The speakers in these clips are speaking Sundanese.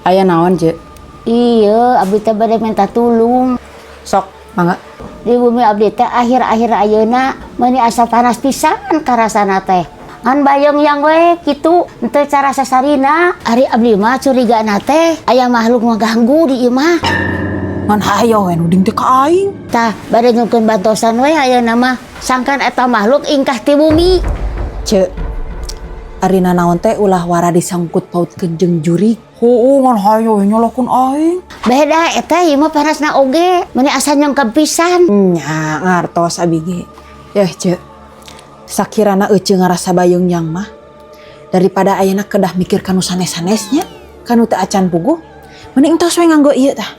Aya naon, Ce? Iya, abdi teh bade minta tulung. Sok, mangga. Di bumi abdi teh akhir-akhir ayeuna meuni asa panas pisan karasana teh. Ngan bayeng yang we kitu henteu cara sasarina. Ari abdi mah curigana teh aya makhluk ngaganggu di imah. Ngan hayo we nuding teh ka aing. Tah, bade nyungkeun bantosan we ayeuna mah. Sangkan eta makhluk ingkah ti bumi. Ce, ari nanaon teh ulah wara disangkut pautkeun jeung jurig. Heueuh, ngan hayo we nyalahkeun aing. Beda eta ieu mah panasna oge, meuni asa nyongkep pisan. Nya, ngartos abi ge. Yeuh, Ce. Sakirana ece ngarasa bayeng yang mah daripada ayeuna kedah mikir kanu sanes-sanesnya, kanu teu acan puguh, mending entos we nganggo ieu tah.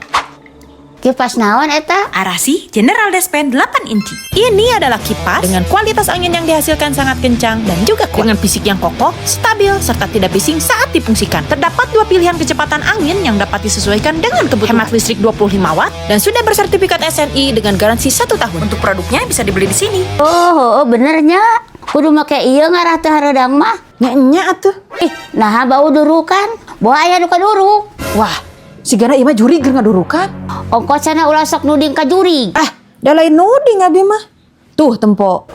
Kipas naon eta? Arasi General Despen 8 inci. Ini adalah kipas dengan kualitas angin yang dihasilkan sangat kencang dan juga kuat. Dengan fisik yang kokoh, stabil, serta tidak bising saat difungsikan. Terdapat dua pilihan kecepatan angin yang dapat disesuaikan dengan kebutuhan. Hemat listrik 25 watt dan sudah bersertifikat SNI dengan garansi 1 tahun. Untuk produknya bisa dibeli di sini. Oh, oh benernya. Kudu make ieu ngarah teu hareudang mah. Nya nya atuh. Ih, nah bau durukan. Boa aya nu kaduruk. Wah, sigana ieu mah jurig keur ngadurukan. Ongkos cenah ulah sok nuding ka jurig. Ah, da lain nuding abi mah. Tuh tempo.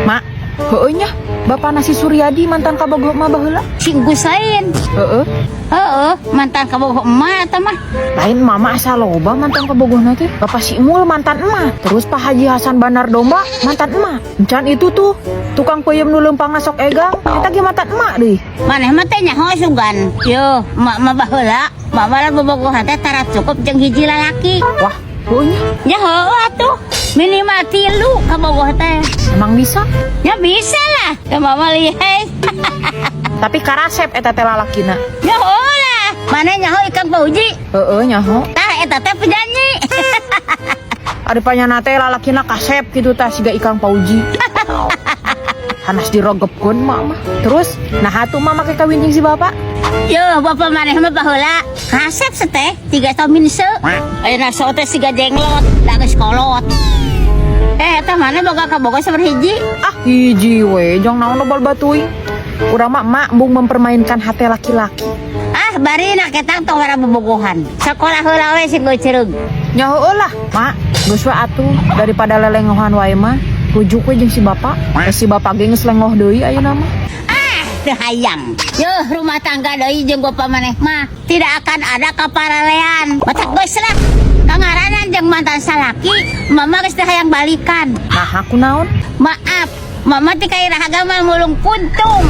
Mak, heueuh nya, Bapak nasi Suryadi mantan kabogoh mah baheula. Si Gusain. Heeh. Heeh, mantan kabogoh emak eta mah. Lain mama asa loba mantan kabogohna teh. Bapak si Mul mantan emak. Terus Pak Haji Hasan Bandar Domba mantan emak. Encan itu tuh tukang peuyeum nu leumpangna sok egang, eta ge mantan emak deui. Maneh mah teh nyaho sugan. Yo, emak mah baheula. Emak mah bobogohan teh tara cukup jeung hiji lalaki. Wah, heueuh nya. Ya heueuh atuh. Minimal 3 kabogoh teh. Emang bisa? Ya bisa lah. Teh mama lihai. Tapi karasep eta teh lalakina. Ya heueuh lah. Maneh nyaho Ikang Fauji? Heeh, nyaho. Tah eta teh penyanyi. Ari panyana teh lalakina kasep kitu tah siga Ikang Fauji. Hanas dirogebkeun mak mah. Terus nah atuh mah make kawin jeung si bapak. Yo, bapak maneh mah baheula kasep seteh 3 tahun minse. Ayeuna sok teh siga jenglot, da geus kolot. Eh, eta maneh boga kabogoh sabaraha hiji? Ah, hiji we, jang naon loba batuing. Urang mah emak embung mempermainkan hati laki-laki. Ah, bari nak ketang tong wara bobogohan. Sakola heula we sing geucereug. Nya heueuh lah, Mak. Geus we atuh daripada lelengohan wae mah. Rujuk we jeung si bapak. Eh, si bapak ge geus lengoh deui ayeuna mah. Ah, teu hayang. Yo, rumah tangga deui jeung bapak maneh mah tidak akan ada kaparalean. Matak geus lah. Kangaranan jeung mantan salaki, mama geus teu hayang balikan. Nah, aku naon? Maaf, mama ti kairaha mah mulung puntung.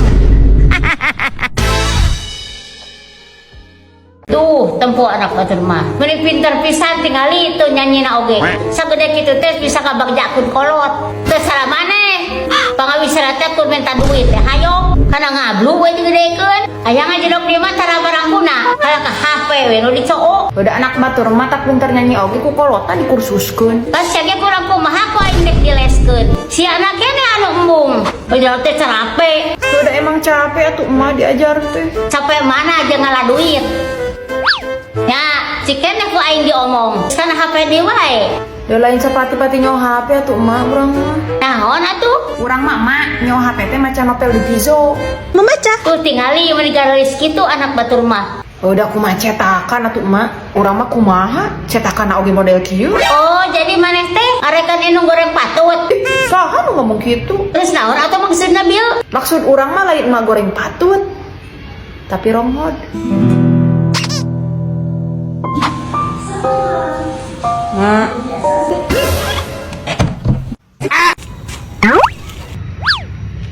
Tuh, tempo anak batur mah. Meni pinter pisan tingali itu nyanyina oge. Sagede kitu teh bisa kabagjakeun kolot. Teu salah maneh. Pangawisara teh kur minta duit teh hayo. Kana ngablu we digedekeun. Aya ngajedog di mah tara barang guna. Kalah ka HP we nu dicook. Udah anak batur mah tak pinter nyanyi oge ku kolotna dikursuskeun. Tas sia ge kurang kumaha ku aing dek dileskeun. Si anak kene anu embung. Udah teh carape. Udah emang capek atuh emak diajar teh. Capek mana aja ngalah duit. Ya, ciken ku aing diomong. Sana HP di wae. Da lain sapati-pati nyaho HP atuh emak urang mah. Naon atuh? Urang mah emak nyaho HP teh maca novel di Pizo. Membaca. Tuh tingali meuni garelis kitu anak batur mah. Udah kumaha cetakan atuh emak. Urang mah kumaha? Cetakan oge model kieu. Oh, jadi maneh teh arekan indung goreng patut. Saha nu ngomong kitu? Terus naon atuh maksudna bil? Maksud urang mah lain emak goreng patut. Tapi ronghod. Mak.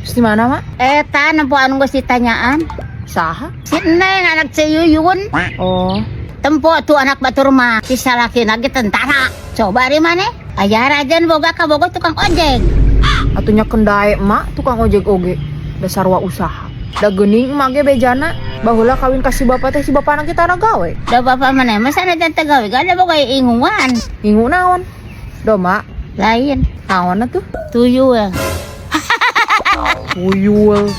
Terus di mana, Mak? Eta nempo anu geus ditanyaan. Saha? Si Neng anak Ceyuyun. Oh. Tempo tuh anak batur mah si salakina ge tentara. Coba ari maneh? Aya rajan boga kabogoh tukang ojek. Atunya kendae emak tukang ojek oge. Dasar wa usaha. Da geuning emak ge bejana. Baheula kawin ka si bapak teh si bapana ge tara gawe. Da bapak maneh mah sanajan teu gawe ga da boga inguan. Ingu naon? Do mak, Lain naon atuh? tuyul. Tuyul.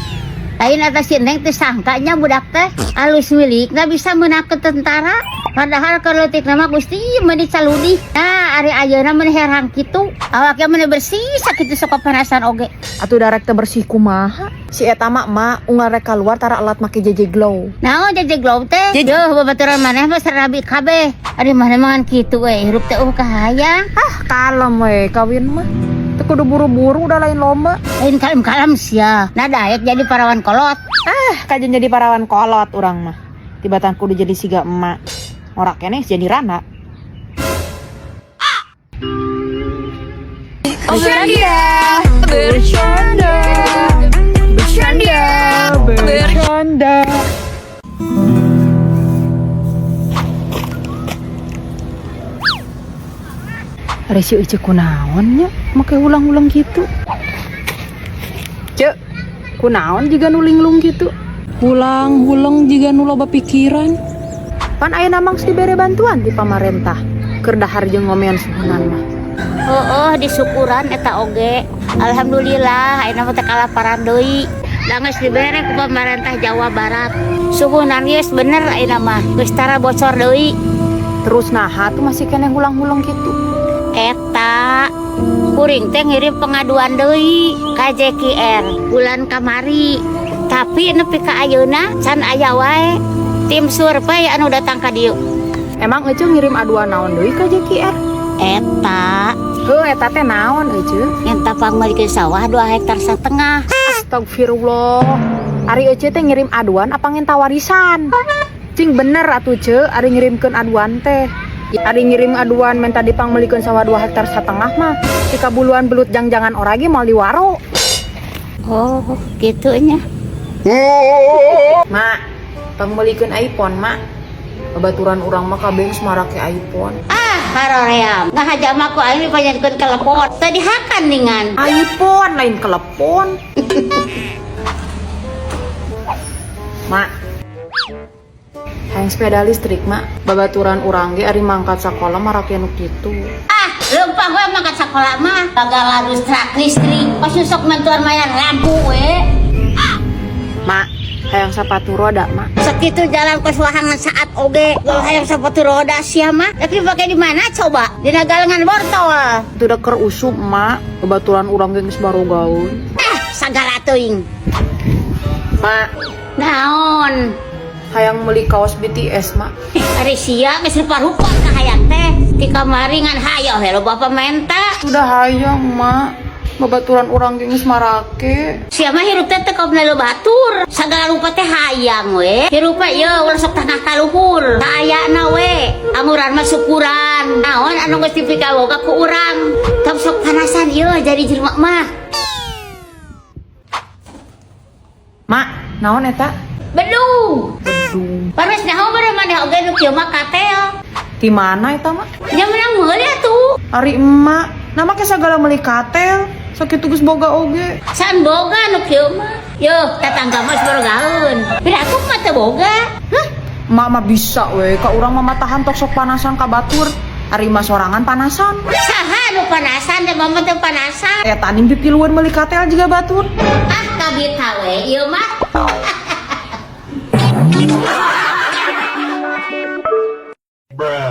Lain atas si Neng teh sangkanya budak teh alus milikna bisa meunangkeun tentara. Padahal leutik mah Gusti meuni caludih. Nah, ari ayeuna meuni herang kitu. Awaknya meuni bersih sakitu sok panasan oge. Atuh darek teh bersih kumaha? Si eta mah emak unggal rek keluar tara alat make JJ Glow. Naon JJ Glow teh? Duh, babaturan maneh mah serabi kabeh. Ari maneh mah kitu we, hirup teh kahayang. Ah, kalem we kawin mah. Teu kudu buru-buru udah lain lomba. Lain kalem-kalem sia. Nah daek jadi parawan kolot. Ah, kajian jadi parawan kolot urang mah. Tibatan kudu jadi siga emak. Ngorak keneh jadi rana. Bercanda, bercanda, bercanda, Bercanda. Ari si Ece kunaon nya make ulang-ulang gitu. Cek, kunaon jiga nu linglung gitu. Hulang-huleng jiga nu loba pikiran. Pan ayeuna mah geus dibere bantuan di pamarentah. Keur dahar jeung ngomean suhunan mah. Heeh, disyukuran eta oge. Alhamdulillah ayeuna mah teh kalaparan deui. Da geus dibere ku pamarentah Jawa Barat. Suhunan geus bener ayeuna mah. Geus tara bocor deui. Terus naha tuh masih keneh hulang-huleng gitu. Eta kuring teh ngirim pengaduan deui ka JKR bulan kamari. Tapi nepi ka ayeuna can aya wae tim survei anu datang ka dieu. Emang Ece ngirim aduan naon deui ka JKR? Eta Heuh, eta teh naon Ece? Nyenta pangmeulikeun sawah 2,5 hektar. Astagfirullah. Ari Ece teh ngirim aduan apa ngenta warisan? Cing bener atuh Ce, ari ngirimkeun aduan teh. Ari ngirim aduan minta dipangmeulikeun sawah 2,5 hektar mah. Di kabuluan belut jang-jangan oragi moal diwaro. Oh, gitu nya. Mak, pangmeulikeun iPhone, Mak. Babaturan urang mah kabeh geus marake iPhone. Ah, haroream. Ngahaja mah ku aing dipanjankeun telepon. Tadi hakan ningan. iPhone lain telepon. Mak, hayang sepeda listrik, Mak. Babaturan urang ge ari mangkat sakola marake nu kitu. Ah, leumpang we mangkat sakola mah. Gagal listrik listrik. Pas sok mantuan mayar lampu we. Mak, hayang sepatu roda, Mak. Sakitu jalan kos wahangan saat oge. Kalau hayang sepatu roda sia mah. Tapi pakai di mana coba? Dina galengan bortol. Itu udah keur usum, Mak. Babaturan urang ge geus barogaun. Ah, sagala teuing. Mak, Naon? hayang meuli kaos BTS, Mak. Ari sia geus rupa-rupa ka hayang teh. Ti kamari ngan hayo he lo bapa menta. Udah hayang, Mak. Babaturan urang ge geus marake. Sia mah hirup teh teu kaum batur. Sagala rupa teh hayang we. Hirup mah ieu ulah sok tangah ka luhur. Kaayana we. Anguran mah syukuran. Naon anu geus dipikaboga ku urang. Tong sok panasan ieu jadi jelema mah. Mak, naon eta? Bedung. Bedung. Pares naon bae maneh oge nu kieu mah katel. Di mana eta, Mak? Nya menang meuli atuh. Ari emak, nama ke sagala meuli katel. Sakitu geus boga oge. San boga nu kieu mah. Yo, tetangga mah geus barogaeun. Piraku mah teu boga. Hah? Emak mah bisa we, ka urang mah tahan tok sok panasan ka batur. Ari mah sorangan panasan. Saha nu panasan teh mama teu panasan. Eta ning pipilueun meuli katel jiga batur. Ah, kabita we ieu mah. Bruh.